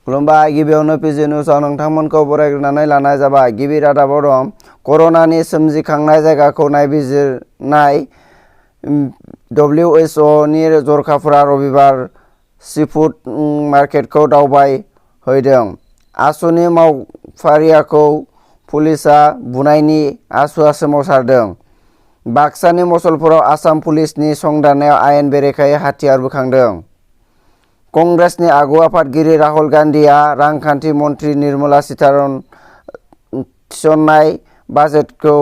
खुलुमबाय गिबियावनो पिजि निउसआव नोंथांमोनखौ बरायग्रोनानै लानाय जाबाय। गिबि रादाबाव दं कर'नानि सोमजिखांनाय जायगाखौ नायबिजिरनाय WHO नि जरखाफोरा रबिबार सीफुड मार्केटखौ दावबायहैदों। आसुनि मावफारियाखौ पुलिसआ बुनायनि आसुआ सोमावसारदों। बाक्सानि मसलपुराव आसाम पुलिसनि संदाननायाव आयेन बेरेखायै हाथियार बोखांदों। कंग्रेसनि आगु आफादगिरि राहुल गान्धीआ रांखान्थि मन्थ्रि निर्मला सीतारमण थिसननाय बाजेटखौ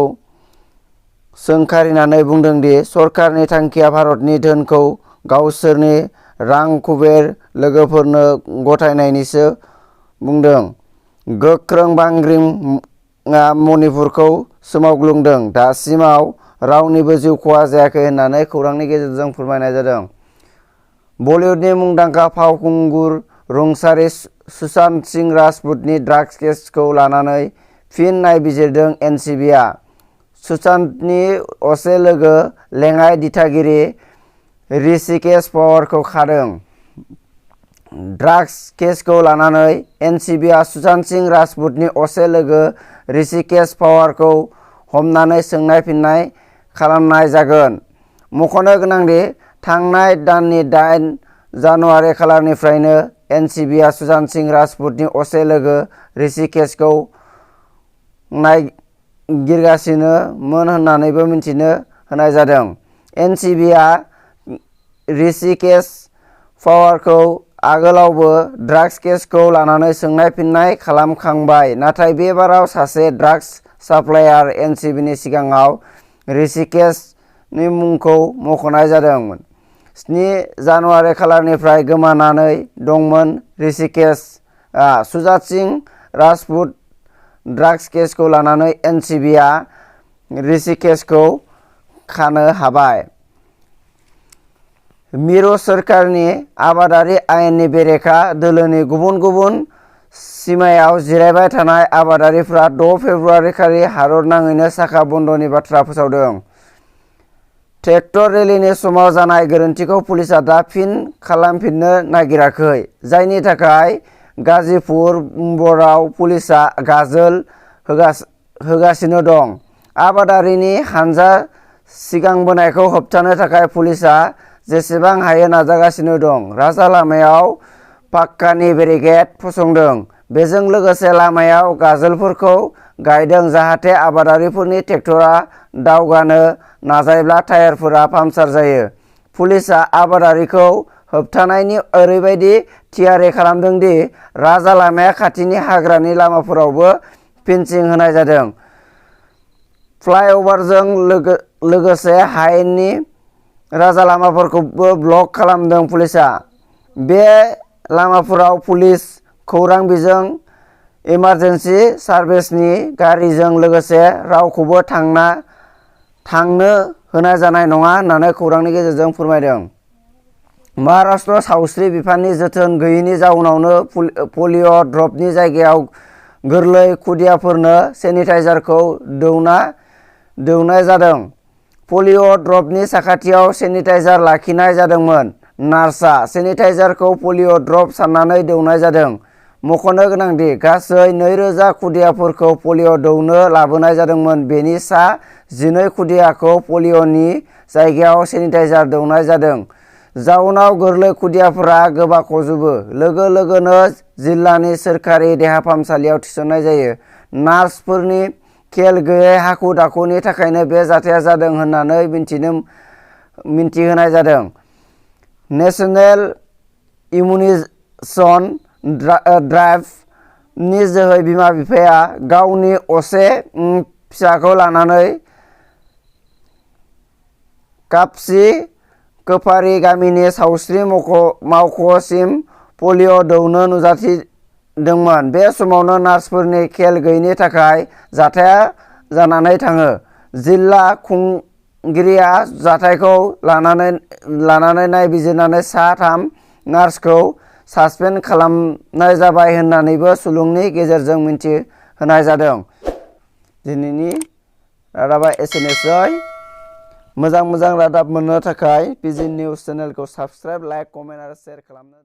सोंखारिनानै बुंदों दि सरकारनि थांखिया भारतनि धोनखौ गावसोरनि रां-कुबेर लोगोफोरनो गथायनायनिसो बुंदों। गोख्रों बांग्रिआ मणिपुरखौ सोमावग्लुंदों। दासिमाव रावनिबो जिउ खहा जायाखै होननानै खौरांनि गेजेरजों फोरमायनाय जादों। बलिउडनि मुंदांखा फावखुंगुर रुंसारि सुशांत सिंह राजपुतनि ड्राग्स केसखौ लानानै फिन नायबिजिरदों एनसिबिआ। सुशांतनि असे लोगो लेङाइ दिथागिरि ऋषिकेश पावारखौ खादों। ड्राग्स केसखौ लानानै एनसिबिआ सुशांत सिंह राजपुतनि असे लोगो ऋषिकेश पावारखौ हमनानै सोंनाय-फिननाय खालामनाय जागोन। मख'नो गोनांदि थांनाय दाननि 8 जानुवारि खालारनिफ्रायनो एनसिबिआ सुशांत सिंह राजपुतनि असे लोगो ऋषिकेशखौ नागिरगासिनोमोन होननानैबो मिन्थिनो होनाय जादों। एनसिबिआ ऋषिकेश पावारखौ आगोलावबो ड्राग्स केसखौ लानानै सोंनाय-फिननाय खालामखांबाय, नाथाय बे बाराव सासे ड्राग्स साप्लायार एनसिबिनि सिगाङाव ऋषिकेशनि मुंखौ मख'नाय जादोंमोन। 7 जानुवारि खालारनिफ्राय गोमानानै दंमोन ऋषिकेशआ। सुशांत सिंह राजपुत ड्राग्स केसखौ लानानै एनसिबिआ ऋषिकेशखौ खानो हाबाय। मिरु सोरखारनि आबादारि आयेननि बेरेखा दोलोनि गुबुन गुबुन सिमायाव जिरायबाय थानाय आबादारिफ्रा 6 फेब्रुआरि खालि हादर नाङैनो साखा बन्द'नि बाथ्रा फोसावदों। ट्रेक्टर रेलिनि समाव जानाय गोरोन्थिखौ पुलिसआ दा फिन खालामफिननो नागिराखै, जायनि थाखाय गाजीपुरआव पुलिसआ गाजोल होगासिनो दं। आबादारिनि हानजा सिगांबोनायखौ होबथानो थाखाय पुलिसआ जेसेबां हायो नाजागासिनो दं। राजा लामायाव पाक्कानि बेरिकेड फसंदों। बेजों लोगोसे लामायाव गाजोलफोरखौ गायदों जाहाथे आबादारिफोरनि ट्रेक्टरआ दावगानो नाजायोब्ला टायारफोरा पाम्पचार जायो। पुलिसआ आबादारिखौ होबथानायनि ओरैबायदि थियारि खालामदों दि राजा लामाया खाथिनि हाग्रानि लामाफोरावबो फेन्सिं होनाय जादों। फ्लाइअभारजों लोगोसे हायेननि राजा लामाफोरखौबो ब्लक खालामदों पुलिसआ। बे लामाफोराव पुलिस, खौरां बिजों, इमारजेन्सि सार्भिसनि गारिजों लोगोसे रावखौबो थांनो होनाय जानाय नङा होननानै खौरांनि गेजेरजों फोरमायदों। महाराष्ट्र सावस्रि बिफाननि जोथोन गैयैनि जाउनावनो पलिअ' ड्रपनि जायगायाव गोरलै खुदियाफोरनो सेनिटाइजारखौ दौनाय जादों। पलिअ' ड्रपनि साखाथियाव सेनिटाइजार लाखिनाय जादोंमोन। नार्सआ सेनिटाइजारखौ पलिअ' ड्रप साननानै दौनाय जादों। मख'नो गोनांदि गासै 2000 खुदियाफोरखौ पलिअ' दौनो लाबोनाय जादोंमोन। बेनि सा 12 खुदियाखौ पलिअ'नि जायगायाव सेनिटाइजार दौनाय जादों। जाउनाव गोरलै खुदियाफोरा गोबाख'जोबो। लोगो लोगोनो जिल्लानि सोरखारि देहा फाहामसालियाव थिसननाय जायो। नार्सफोरनि खेल गैयै हाखु-दाखुनि थाखायनो बे जाथाया जादों होननानै मिन्थिहोनाय जादों। नेशनेल इम्युनाइजेशन ड्राइभ नि जोहै बिमा-बिफाया गावनि असे फिसाखौ लानानै कापसि कोपारी गामिनि सावस्रि मावख'सिम पलिअ' दौनो नुजाथिदोंमोन। बे समावनो नार्सफोरनि खेल गैयैनि थाखाय जाथाया जानानै थाङो। जिल्ला खुंगिरिया जाथायखौ लानानै नायबिजिरनानै सा 3 नार्सखौ सासपेन्ड खालामनाय जाबाय होननानैबो सुलुंनि गेजेरजों मिन्थिहोनाय जादों। दिनैनि रादाबा एसेनोसै। मोजां रादाब मोननो थाखाय पिजि निउस चेनेलखौ साबस्क्राइब, लाइक, कमेन्ट आरो शेयार खालामनो